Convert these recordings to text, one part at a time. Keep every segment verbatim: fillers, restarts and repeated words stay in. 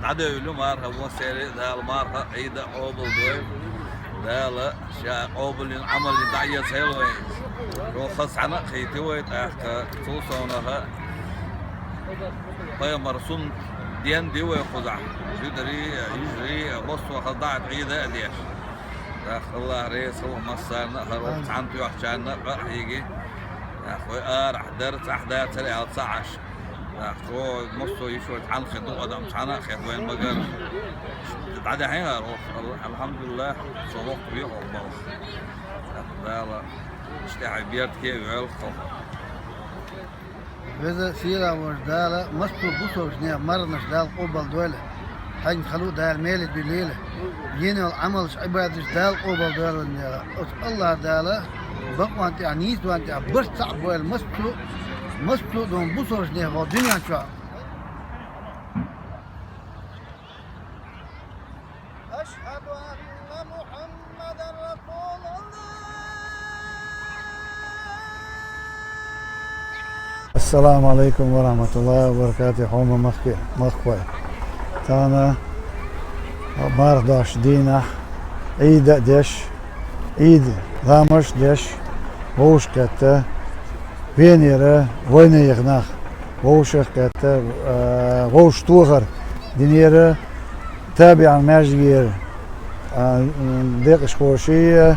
ДӀадевлла марха, вон сери Дала марха Ӏийда къобалдойла. Дала ша къобалйина Ӏамал дӀаэца хьелвай. Рохас хьана а кхийти вай, тӀаккха цул совнаха пайхамар сунна ден ди вай кхузахь. Зударий, йижарий, массо хаза дӀа Ӏийда а деш. ТӀаккха Аллах реза хилва массарна а, хӀара воккха цхьана тоьхчарна а, къа а хьийги. ТӀаккха вай арахь дар, цӀахь дацара аьлла ца Ӏаш. ТӀаккха цо массо йиш вай цхьана хи ду адам, цхьана а хет вайн магар. ДӀадахьийхьа роху, ал-, алхьамдулиллах, со воккха вехьа балха. ТӀаккха Дала иштта тӀехьа берда кхе а вевлла кхалха. Веза сийлахь волчу Дала массо а бусалбачу нехан марханаш Дала къобалдойла. Хьайна халу Дала меле дуьлийла. Йина йолу Ӏамалш, Ӏибадаташ Дала къобалдойла вайн нехан. Оцу Аллах Дала бакъонан тӀехь, нийсонан тӀехь барт цхьаъ бойла массо а, массо а долу бусалбачу нехан дуьнен чохь. أشهد أن محمدا رسول الله. Ассаламу алейкум ва рахматуллахи ва баракатуху, хьоме махкахой. Тахана марха дошучу дийнахь Ӏийда а деш, Ӏийда ламазаш а деш, вовшахкхетта Венера вайнехан нах, вовшахкхетта, а, вовшахтохар динера, ТабиӀан маьждигера, а, м, декъашхоший,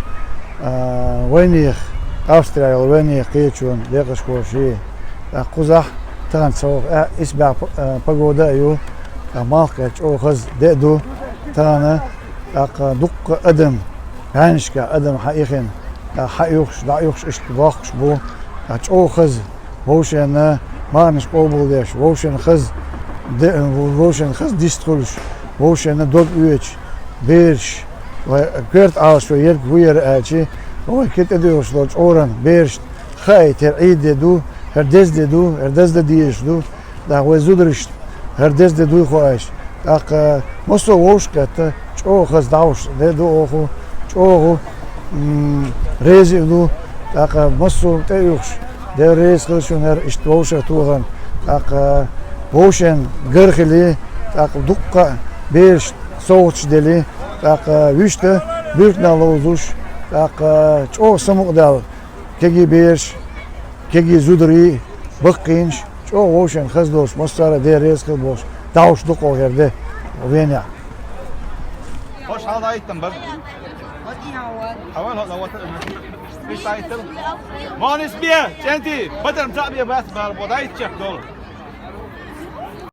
а, вайнех, Австрия йолу вайнех кхечонан декъашхоший. ТӀаккха кхузахь тахана цхьа, а, исбаьхьа п-, а, погода а ю, а, малх кхетта чӀогӀа хаза де а ду тахана, тӀаккха дуккха адам, бӀаьннашкахь адам хьаихина, тӀаккха хьаоьхуш, дӀаоьхуш иштта бохкуш бу, тӀаккха чӀогӀа хаза. Вовшенна марханаш къобалдеш, вовшенна хаза де-, вовшенна хаза дистхуьлуш, вовшенна дог оьцуш, бераш, вай коьрта Ӏалашо ерг хӀу яра аьлча, вай кхин тӀедуьйгӀуш долчу Ӏуьйранна берашна хаийта, хӀара Ӏийда де ду, хӀара деза де ду, хӀара даздан дезаш ду, тӀаккха вай зударшна хӀара деза де дуй хоуьйтуш. ТӀаккха массо а вовшахкхетта, чӀогӀа хаза дӀахьош де ду оха, чӀогӀа, м, реза а ду, тӀаккха массо а тӀеоьхуш, Дела реза хила шуна хӀара иштта вовшахтохарна, тӀаккха вовшенна гар хили, тӀаккха дуккха а берашна совгӀаташ дели, тӀаккха вуьшта буьрканах ловзуш, тӀаккха чӀогӀа самукъадаьлла, кегий бераш, кегий зударий, баккхийнаш, чӀогӀа вовшенна хаза долуш, массара а Дела реза хила бохуш, дӀахьош ду-кх оха хӀара де Венехь. Хош хьал даиттан бара. Хьаван хьо лавата. Иш даиттал. Ма нисбе, чӀентий, бадарм цхьаъ бе бац бара бо, даиттчех долу.